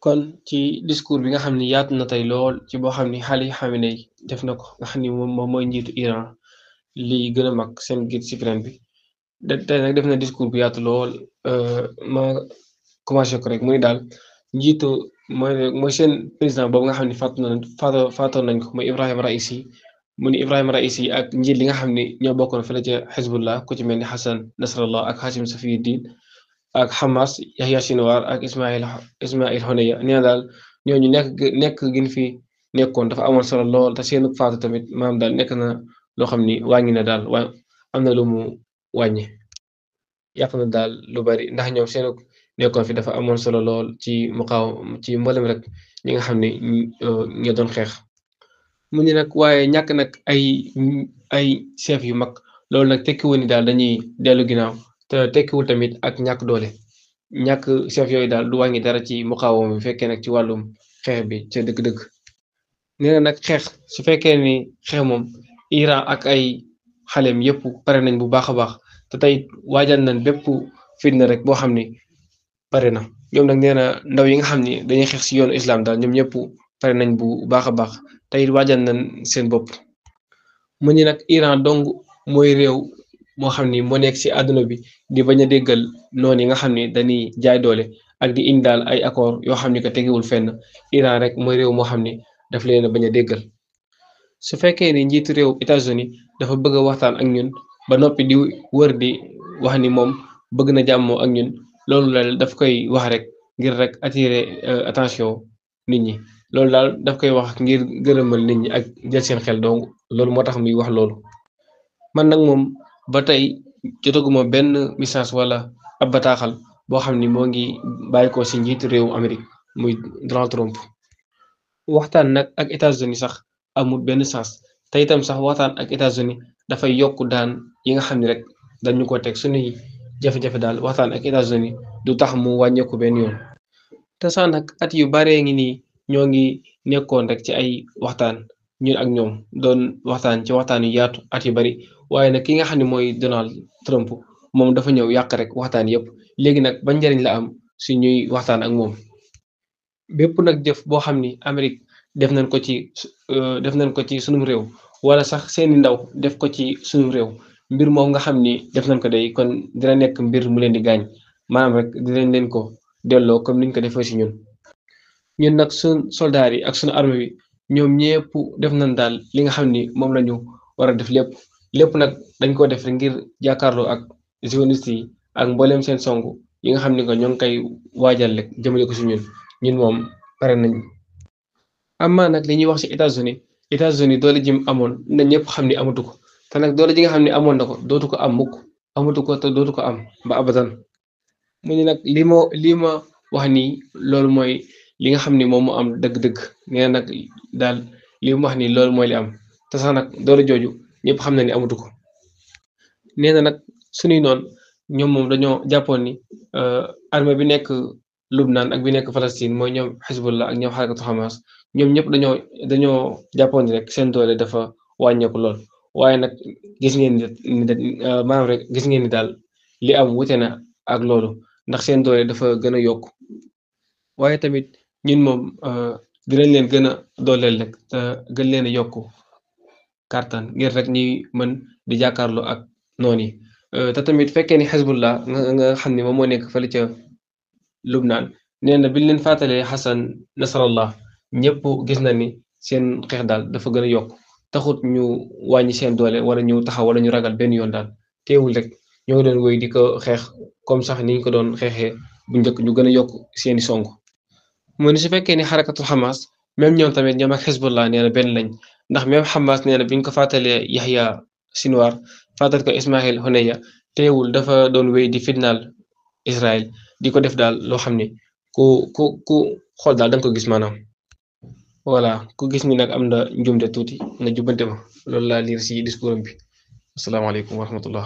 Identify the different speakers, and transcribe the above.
Speaker 1: kon ci discours bi nga xam ni yaatu na tey lool ci boo xam ni Ali Khamenei def na ko nga xam ni moom mooy njiitu Iran lii gën a mag seen guide suprême bi tey nag def na discours bu yaatu lool ma commencé ko rek mu ni daal njiitu mooy seen président boobu nga xam ni faatoon nañ ko mooy Ibrahim Raisi mu ni Ibrahim Raisi ak njiit li nga xam ni ñoo bokkoon fële ca Hezbollah ku ci mel ni Hassan Nasrallah ak Hashim Safiyuddin ak Hamas Yahya Sinwar ak Ismail Honeya nee na daal ñooñu nekk gin fi nekkoon dafa amoon solo lool te seenu faatu tamit maanaam daal nekk na loo xam ni wàññi na daal am na lu mu wàññi yàq na daal lu bari ndax ñoom seenu nekkoon fi dafa amoon solo lool ci ci mboolem rek ñi nga xam ne ñoo doon xeex mu ni nag waaye ñàkk nag ay chef yu mag loolu nag tekkiwul ni daal dañuy dellu ginnaaw te tekkiwul tamit ak ñàkk doole ñàkk chef yooyu daal du wàññi dara ci muqaawama bi fekkee nag ci wàllum xeex bi ca dëgg-dëgg nee na nag xeex su fekkee ni xeex moom Iran ak ay xaleem yëpp pare nañ bu baax a baax te tey waajal nañ bépp fitna rek boo xam ni pare na ñoom nag nee na ndaw yi nga xam ni dañuy xeex si yoonu islam daal ñoom ñëpp pare nañ bu baax a baax tey waajal nañ seen bopp mu ni nag Iran dong mooy réew moo xam ni moo nekk si àdduna bi di bañ a déggal noonu yi nga xam ni dañuy jaay doole ak di indi daal ay accord yoo xam ni que tegewul fenn Iran rek mooy réew moo xam ni daf leen a bañ a déggal su fekkee ni njiitu réew États-Unis dafa bëgg a waxtaan ak ñun ba noppi di wër di wax ni moom bëgg na jàmmoo ak ñun loolu daal daf koy wax rek ngir rek attirer attention nit ñi loolu daal daf koy wax ngir gërëmal nit ñi ak jël seen xel donc loolu moo tax muy wax loolu man nag moom ba tey jotaguma benn message wala ab bataaxal boo xam ni moo ngi bàyyi ko si njiitu réewu Amérique muy Donald Trump waxtaan nag ak États-Unis sax amul benn sens te itam sax waxtaan ak États-Unis dafay yokk daan yi nga xam ni rek dañu ko teg suñuy jafe-jafe daal waxtaan ak États-Unis du tax mu wàññeeku benn yoon te sax nag at yu baree ngi nii ñoo ngi nekkoon rek ci ay waxtaan ñun ak ñoom doon waxtaan ci waxtaan yu yaatu at yu bari waaye nag ki nga xam ne mooy Donald Trump moom dafa ñëw yàq rek waxtaan yëpp léegi nag ban njariñ la am si ñuy waxtaan ak moom bépp nag jëf boo xam ni Amérique def nañ ko ci sunum réew wala sax seeni ndaw def ko ci sunum réew mbir moom nga xam ni def nañ ko day kon dina nekk mbir mu leen di gaañ maanaam rek dinañ leen ko delloo comme niñ ko defee si ñun nag suñ soldaar yi ak suñu armée bi ñoom ñëpp def nañ daal li nga xam ni moom la ñu war a def lépp nag dañ ko def ngir jàkkaarloo ak zioniste yi ak mbooleem seen songu yi nga xam ni ko ñoo ngi koy waajal rek jëmale ko si ñun moom pare nañ amaa nag li ñuy wax si États-Unis doole ji mu amoon na ñëpp xam ni amatu ko te nag doole ji nga xam ne amoon na ko dootu ko am mukk amatu ko te dootu ko am ba abadan mu ni nag lii ma wax nii loolu mooy li nga xam ni moom moo am dëgg-dëgg nee nag daal li mu wax nii loolu mooy li am te sax nag doole jooju ñëpp xam na ni amatu ko nee na nag suñuy noon ñoom moom dañoo jàppoon ni armée bi nekk Lubnaan ak bi nekk Palestine mooy ñoom Hezbollah ak ñoom xarakatu Hamas ñoom ñëpp dañoo jàppoon ni rek seen doole dafa wàññeeku lool waaye nag gis ngeen ni maanaam rek gis ngeen ni daal li am wute na ak loolu ndax seen doole dafa gën a yokk waaye tamit ñun moom dinañ leen gën a dooleel rek te gën leen a yokk kàttan ngir rek ñuy mën di jàkkaarloo ak noonu yi te tamit fekkee ni Hezbollah nga xam ne moom moo nekk fële ca Lubnaan nee na biñ leen fàttalee Hassan Nasrallah ñëpp gis na ni seen xeex daal dafa gën a yokk taxut ñu wàññi seen doole wala ñu taxaw wala ñu ragal benn yoon daal teewul rek ñoo ngi doon wéy di ko xeex comme sax ni ñu ko doon xeexee bu njëkk ñu gën a yokk seeni song mu ne su fekkee ni xarakatu Hamas même ñoom tamit ñoom ak Hezbollah nee na benn lañ ndax même Hamas nee na biñ ko fàttalee Yahya Sinwar fàttal ko Ismail Honeya teewul dafa doon wéy di fitnaal Israël di ko def daal loo xam ne ku xool daal da nga ko gis maanaam voilà ku gis ni nag am na njumte tuuti na jubbante ma loolu laa liir si discours bi asalaamaaleykum wa rahmatullah